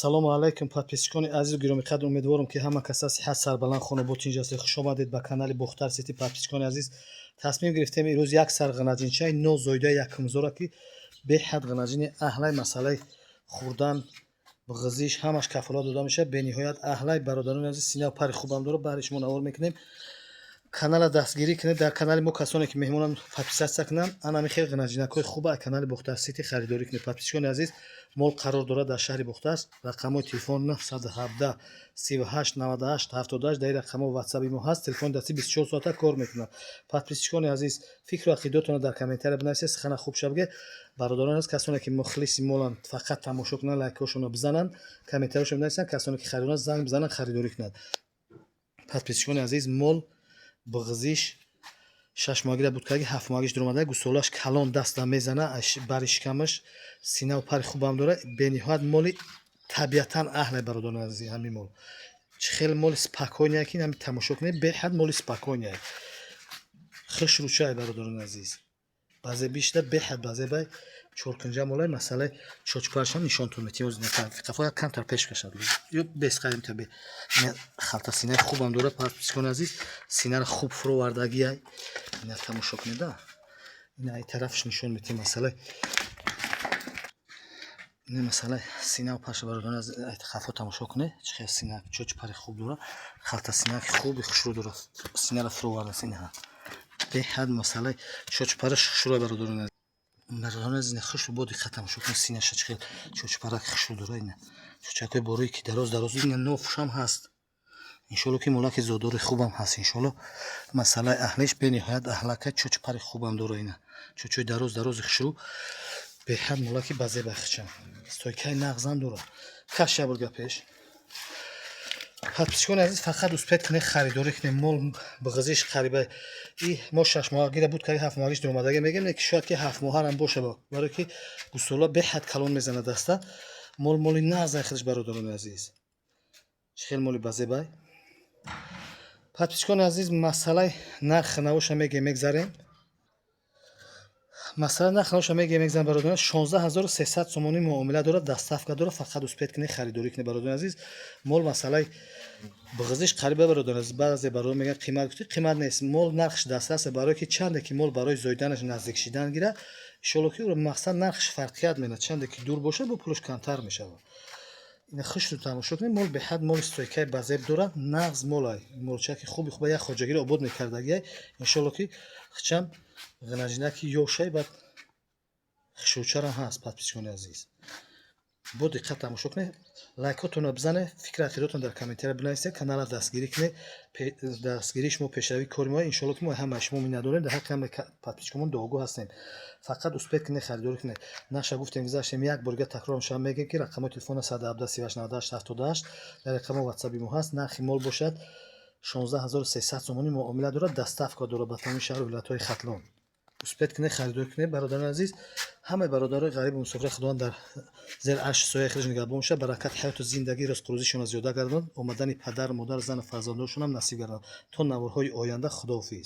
Салому алайкум, подписчикони азизу гиромиқадр. Умедворам, ки ҳама каса сиҳат, сарбаланд, хонобод, тинҷ ҳастед. Хушомадед ба канали Бохтар Сити. Подписчикони азиз, тасмим гирифтем имрӯз як сар ғанаҷинчаи нозоидаи якумзора, ки беҳад ғанаҷини аҳлай, масъалаи хӯрдан, ғизиш ҳамаш кафолат дода мешавад. Бениҳоят аҳлай, бародарони азиз, синав пари хубам дорад. Баҳри шумо навор мекунем. Канала дастгирӣ кунед. Дар канали мо касоне ки меҳмонанд, подписаться кунанд. Анами хел ғанаҷинакҳои хуба аз канали Бохтар Сити харидорӣ кунед. Подписчикони азиз, мол қарор дорад дар шаҳри Бохтар. Рақамҳои телефон 917 38 98 78. Дар ин рақамҳо ватсаби мо ҳаст. Телефони дастӣ 24 соата кор мекунад. Подписчикони азиз, фикру ақидаотонро дар комментария бинависед, сухана хуб шабге. Бародарон азиз, касоне ки мухлиси моланд, фақат тамошо кунанд, лайкҳошонро бизананд, комментарияшон бинависанд. Касоне ки харидоранд, занг бизананд, харидорӣ кунанд. Подписчикони азиз, мол бағизиш 6 моҳагида буд карги, 7 моҳагиш дуромада. Гусолаш калон, даста мезана бари шикамаш. Синаву пари хубам дорад. Бениҳоят моли табиатан аҳле, бародарони азиз. Ҳамин мол чӣ хеле моли спокойный, ки ҳами тамошо кунед, беҳад моли спокойный, хушрӯчай, бародарони азиз. Базебишда беҳад базебай, чоркунҷа молай. Масъалаи чочпарашам нишонтон метиҳем. Қафо як камтар пеш кашад ё бесқадим таби. Халта синаи хубам дорад. Подписчикони азиз, синаро хуб фуровардагиай. Ина тамошо кунеда, ина ай тарафш нишон метиҳем. Масъалаи ина, масъалаи синаву паша, бародарони азиз, қафо тамошо кунед, чӣ хел сина, чочпари хуб дорад. Халта синаки хуби хушрӯ дорад, синаро фуроварда. Сина беҳад масъалаи чочпараш хушрӯ, бародарони азиз. Бародарони азиз, ина хушрӯ, бо диққат тамошо кунед, синаша чӣ хел чочпарак хушрӯ дорад. Ина чочакҳои борое ки дароз дароз, ина нофушам ҳаст. Иншолло, ки молаки зодори хубам ҳаст, иншолло. Масъалаи аҳлиш бениҳоят аҳлака, чочпари хубам дорад. Ина чочои дароз дарози хушрӯ, беҳад молаки базеба хичам, стойкаи нағзам дорад. Каш ябурга пеш. Подписчикони азиз, фақат успеть кунед, харидорӣ кунед. Мол бағизиш қариба и мо 6 моҳагира буд кари, 7 моҳагиш дуромадагӣ мегӯем, не ки шояд ки 7 моҳарам боша, барое ки гусола беҳад калон мезанад даста. Мол моли нағзай худаш, бародарони азиз, чӣ хел моли базебай. Подписчикони азиз, масъалаи нархи навоша мегӯем, мегзарем. Масъалаи нархи навоша мегӯем, мегзарем, бародарон. 16 300 сомонӣ муомила дорад, доставка дорад. Фақат успеть кунед, харидорӣ кунед, бародарони азиз. Мол масъалаи бағизиш қариба, бародарони азиз. Баъзе бародарон мегӯянд, қимат гуфтӣ. Қимат нест, мол нархш дастрасе, барое ки чанде ки мол барои зоиданаш наздик шидан гирад, иншолло, ки мақсад нархш фарқият менад. Чанде ки дур бошад, бо пулаш камтар мешавад. Ина хушрӯ тамошо кунед. Мол беҳад моли стойкаи базеб дорад, нағз молай, молчаки хуби хуба, як хоҷагиро обод мекардагиай. Иншолло, ки хичам ғинаҷинаки ёшай, баъд хушрӯчарам ҳаст. Подписчикони азиз, бо диққат тамошо кунед, лайкотонро бизанед, фикри ақидатон дар комментария бинависед, каналро дастгирӣ кунед. Дастгирии шумо пешравии кори мо. Иншолло, ки мо ҳамаи шумо миннатдорем, дар ҳаққи ҳамаи подписчикомон дуогӯ ҳастем. Фақат успеть кунед, харидорӣ кунед. Наша гуфтем, гузаштем, як борга такрор мешавам, мегӯем, ки рақамҳои телефона 117 38 98 78, дар рақамҳо ватсаби мо ҳаст. Нархи мол бошад 16 300 сомонӣ муомила дорад, доставка дорад ба тамоми шаҳру вилоятҳои Хатлон. Успеть кунед, харидорӣ кунед, бародарони азиз. Ҳамаи бародарои ғарибу мусофира Худованд дар зери арши сояи худаш нигаҳбон бошад, баракати ҳаёту зиндагӣ, ризқу рӯзишонро зиёда гардонад, омадани падару модар, зану фарзандоншонам насиб гардонад. То наворҳои оянда, худоҳофиз.